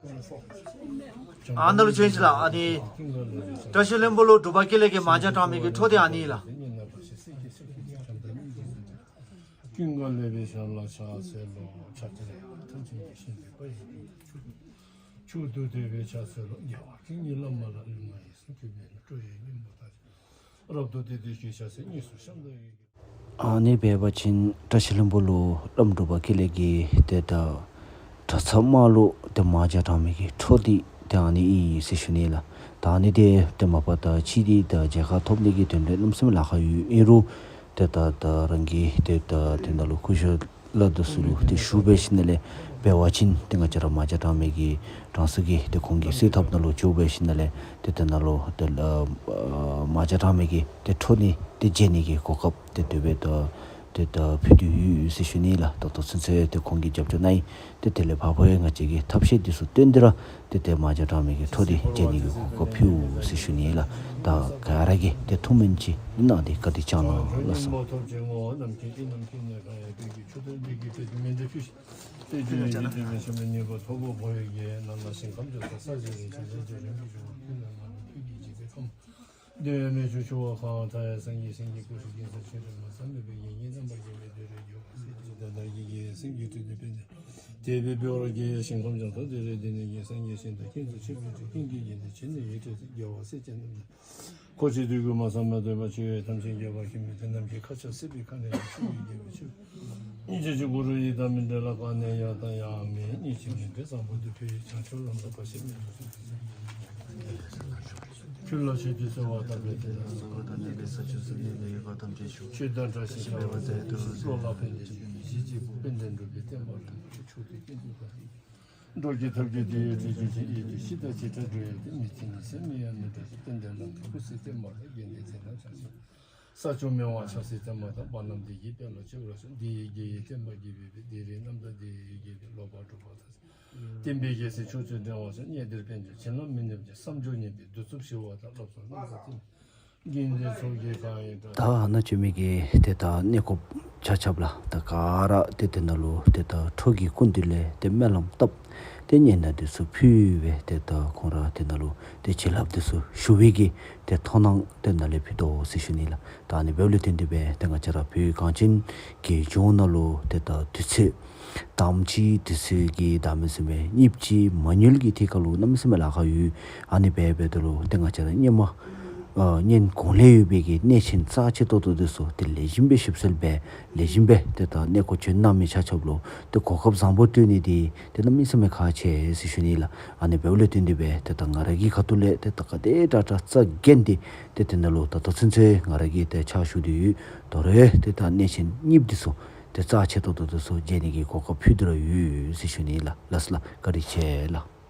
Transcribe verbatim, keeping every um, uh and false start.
ཨ་ནཱ་ལུ་ཆེན་ཞིག་ལ་ཨ་ནི་བཀྲ་ཤིས་ལྷུན་པོ་ལུ་འབྲུག་པ་ཀུན་ལེགས་ཀྱི་མ་བྱ་གྲངས་མེད་ཀྱི་འཕྲོ་དེ་ཨ་ནི་ལ། ཀུན་དགའ་ལེགས་པའི་ཞབས་ལ་ཕྱག་འཚལ་ལོ། ཕྱག་འཚལ་ལོ། ཐམས་ཅད་ཀྱི་ཞིང་དུ་པ་ཡི་མཆོག་ཏུ་ཐོས་པའི་ཕྱག་འཚལ་ལོ། རྒྱལ་བ་ཀུན་གྱི་བླ་མ་ལ། ལུས་ངག་ཡིད་གསུམ་གྱི་སྦས་ནས་སྤྲོ་བའི་སྙིང་པོ་ལྟར། རབ་ཏུ་བརྟན་ཏེ་ཞུ་བྱ་ཟེར། གཉིས་སུ་བཤམས་དང་ཡི་གེ་ཨ་ནི་འབད་བ་ཅིན་བཀྲ་ཤིས་ལྷུན་པོ་ལུ་བླམ་འབྲུག་པ་ཀུན་ལེགས་ཀྱིས་ཏེ་ད་གྲྭ་ཚང་མ་ལུ་ཏེ་མ་བྱ་གྲངས་མེད་ཀྱི་འཕྲོ་འདི་ཏེ་ཨ་ནི་ཨིན་ཟེར་ཞུ་ནི་ལགས། ད་ཨ་ནི་ཏེ་ཏེ་མ་པ་ད་ཕྱི་འདི་ད་མཇལ་ཁ་ཐོབ་ནི་གི་དོན་དེ་གནམ་མེད་ས་མེད་ལཱ་ཁག་ཡོད། ཨིན་རུང་ཏེ་ད་ད་རང་གི་ཏེ་ད་ཏེ་ནཱ་ལུ་སྐུ་ཞབས་ལགས་འདི་ཚུ་ལུ་ཏེ་ཞུ་འབད་ཞིནམ་ལས་འབད་བ་ཅིན་ཏེ་ང་བཅས་ར་མ་བྱ་གྲངས་མེད་ཀྱི་གྲངས་སུ་གི་ཏེ་ཁོང་གི་གསོལ་ཐབ་ནང་ལུ་འགྱོ་འབད་ཞིནམ་ལས་ཏེ་ཏེ་ནཱ་ལུ་ཏེ་ལ་མ་བྱ་གྲངས་མེད་ཀྱི་ཏེ་འཕྲོ་འདི་ཏེ་མཇལ་ནི་གི་གོ་སྐབས་ཏེ་དེ་སྦེ་ད་ཏེ་ད་ཕུལ་དོ་ཡོད་ཟེར་ཞུ་ནི་ལགས། ད་ལྟོ་ཚུན་ཚོད་ཏེ་ཁོང་གིས་རྒྱབ་སྐྱོར་གནང་ཡི། ཏེ་དེ་ལས་ཕར་ཕར་ཡང་ང་བཅས་ཀྱིས་ཐབས་ཤེས་འདི་ཚུ་བཏོན་ཏེ་ར་ཏེ་ཏེ་མ་བྱ་གྲངས་མེད་ཀྱི་འཕྲོ་འདི་མཇལ་ནི་གི་གོ་སྐབས་ཕུལ་ཟེར་ཞུ་ནི་ལགས། ད་ག་ར་གིས་ཏེ་ཐུགས་སྨོན་ཅིག་གནང་སྟེ་བཀའ་དྲིན་བསྐྱང་གནང་ལགས་སོ། འདོད་ཡོན་མེད་ཕྱོགས་ཆུ་བོ་གང་མཐའ་ཡས། སངས་རྒྱས་སེང་གེ་སྐུ་ཕྲེང་རྒྱལ་སྲས་ཆོས་སྒྲོན་མ། བསམ་མེད་པའི་ཡིད་བརྙན་རྣམ་པར་བརྒྱན་པའི་བདུད་རྩི་རྒྱལ་བ་སྲས་བཅས་ཀྱི་དོན་དག་ཡི་གེ་སེང་གེའི་ཁྲི་འདི་པཎ་ཆེན་དེ་བས་འབྱོར་བ་གི་ཞིང་ཁམས་ཀྱང་ཐོབ་སྟེ་རེ་ལྡན་ནས་ཀྱི་སངས་རྒྱས་ཞིང་དང་ཁྱེད་ཚོ་ཆོས་པའི་ཁྲི་ཀུན་གྱི་རྒྱན་དུ་བྱས་ནས་ཡིད་སྤྲུལ་ཏེ་རྒྱལ་བ་སྲས་བཅས་རྣམས་ལ་འཁོར་བཅས་དུས་ཀུན་མ་བསམ་པར་འདོད་པ་ཆེ་བའི་ཐམས་ཅད་རྒྱལ་བར་ཁྱེད་མི་དེ་རྣམས་ཀྱི་ཁ་ཕྱག་སྲིད་པའི་ཁ་ནས་ཆོས་ཀྱི་རྒྱལ་པོ་ཆོས་སྙིང་རྗེ་ཆེན་གུ་རུ་ཡི་དམ་མིན་འབྲལ་ལ་གང་ནས་ཡང་དང་ཡང་མེད། སྙིང་རྗེ་མིན་འབྲལ་བཟང་པོ་འདི་ཕུལ་བྱང་ཆུབ་ལམ་དུ་བ་ཞིག་མིན་འདུག་ཁྱོད་ལ་ཆོས་ཀྱི་གསོལ་བ་བཏབ་པའི་དེ་ལ་གསོལ་བ་དང་ལྡན་པའི་ས་བཅུ་ཟིལ་གནོན་ལས་ཡོད་པ་ཐམས་ཅད་ཞུགས། ཆོས་དང་བཀྲ་ཤིས་ཤིང་འཕེལ་བ་མཛད་དུ་གསོལ། བློ་ལ་ཕན་བདེ་འབྱུང་གཞི་གཅིག་པུ་དཔལ་ལྡན་འབྲུག་པའི་བསྟན་པ་དང་ཆོས་ཀྱི་དཀྱིལ་འཁོར་དང་། འགྲོ་རྒྱུ་ཐབས་ཀྱི་དེ་ཡི་དྲི་རྒྱུ་ཅན་ཡིད་ཀྱི་གཤིས་དང་བྱེ་བྲག་འགྲོ་ཡི་དེ་མི་ཚེ་ནི་སེམས་མི་ཡང་མི་འདྲ་ཞིང་དཔལ་ལྡན་ལམ་གྱི་སྐུ་ཚེ་བརྟན་པ་དང་དགེ་འདུན་ཚེ་རབས་བྱང་ཞིང་ས་ཆུ་མི་དབང་ཆབ་སྲིད་བརྟན་པ་དང་། དཔལ་རྣམས་བདེ་སྐྱིད་དཔལ་ལ་སྤྱོད་པར་ཤོག་འདི་ཡི་རྒྱལ་བའི་བསྟན་པ་རྒྱས་པའི་དཔལ། དེ་རིང་རྣམ་དག་འདི་ཡི་རྒྱལ་པོའི་ལོ་པཎ་གྲུབ་པ་དང་། བསྟན་པའི་རྒྱལ་སྲས་ཕྱོགས་བཅུར་བསྒྲེང་བར་ཤོག་གཉན་སྟོན་དཔལ་འབྱོར་བྱིན་རླབས་མི་ནུབ་ཅིང་། བསམ་སྦྱོར་སྙིང་པོའི་བསམ་སྦྱོར་སྙིང་པོ་ཐིམ། ད་ཨ་ནཱ་བཅོས་མི་གི་དེ་ད་གནས་སྐབས་ཆ་ཁྱབ་ལ་ད་ག་ར་དེ་དེ་ནང་ལུ་དེ་ད་འཕྲོ་གི་སྐུ་མདུན་ལས་དེ་སྨོན་ལམ་བཏབ། དེ་སྙན་དར་དེ་ཚུ་ཕུལ་བས། དེ་ད་ཁོང་ར་དེ་ནང་ལུ་དེ་བྱིན་རླབས་དེ་ཚུ་ཞུ་བའི་གི་དེ་མཐོང་སྣང་དེ་ནཱ་ལས་ཕུལ་དོ་ཟེར་ཞུ་ནི་ལགས། ད་ཨ་ནི་འབདཝ་ལས་བརྟེན་ཏེ་འབད་དེ་ང་བཅས་ར་བོད་གངས་ཅན་གྱི་ལྗོངས་ནང་ལུ་དེ་ད་དུས་ཚོད་དང་པོའི་དུས་ཚོད་ཀྱི་ད་མི་སེམས་པའི་གཉིས་ཀྱི་མ་དངུལ་གྱི་ཐད་ཁར་ལུ་གནམ་མེད་ས་མེད་ལཱ་ཁག་ཡོད། ཨ་ནི་འབད་འབདཝ་ད་ལུ་དེ་ང་བཅས་ར་སྔོན་མ་ཨ་སྔོན་གོང་ལས་ཡོད་པའི་གི་གནས་ཆེན་རྩ་ཆེ་ཏོག་ཏོ་དེ་ཚུ་དེ་ལེགས་ཤོམ་སྦེ་ཞིབ་འཚོལ་འབད། ལེགས་ཤོམ་སྦེ་དེ་ད་གནས་སྐོར་བྱོན་གནང་མི་ཆ་ཁྱབ་ལུ་དེ་གོ་སྐབས་བཟང་པོ་སྤྲོད་ནི་དེ་དེ་གནམ་མེད་ས་མེད་ཁག་ཆེ་ཟེར་ཞུ་ནི་ལགས། ཨ་ནི་འབདཝ་ལས་བརྟེན་ཏེ་འབད་དེ་ད་ང་ར་གི་ཁ་ཐུག་ལས་དེ་ད་ག་དེ་དྲག་དྲག་རྩ་འགེངས་ཏེ་དེ་དེ་ནང་ལུ་ད་ལྟོ་ཚུན་ཚོད་ང་ར་གིས་དེ་ཕྱག་ཞུ་དོ་ཡོད། དོ་རུང་དེ་ད་གནས་ཆེན་གཉིས་པོ་དེ་ཚུ་དེ་རྩ་ཆེ་ཏོག་ཏོ་དེ་ཚུ་མཇལ་ནི་གི་གོ་སྐབས་ཕུལ་དོ་ར་ཡོད་ཟེར་ཞུ་ནི་ལགས། ལགས་སོ་ལགས། བཀའ་དྲིན་ཆེ་ལགས།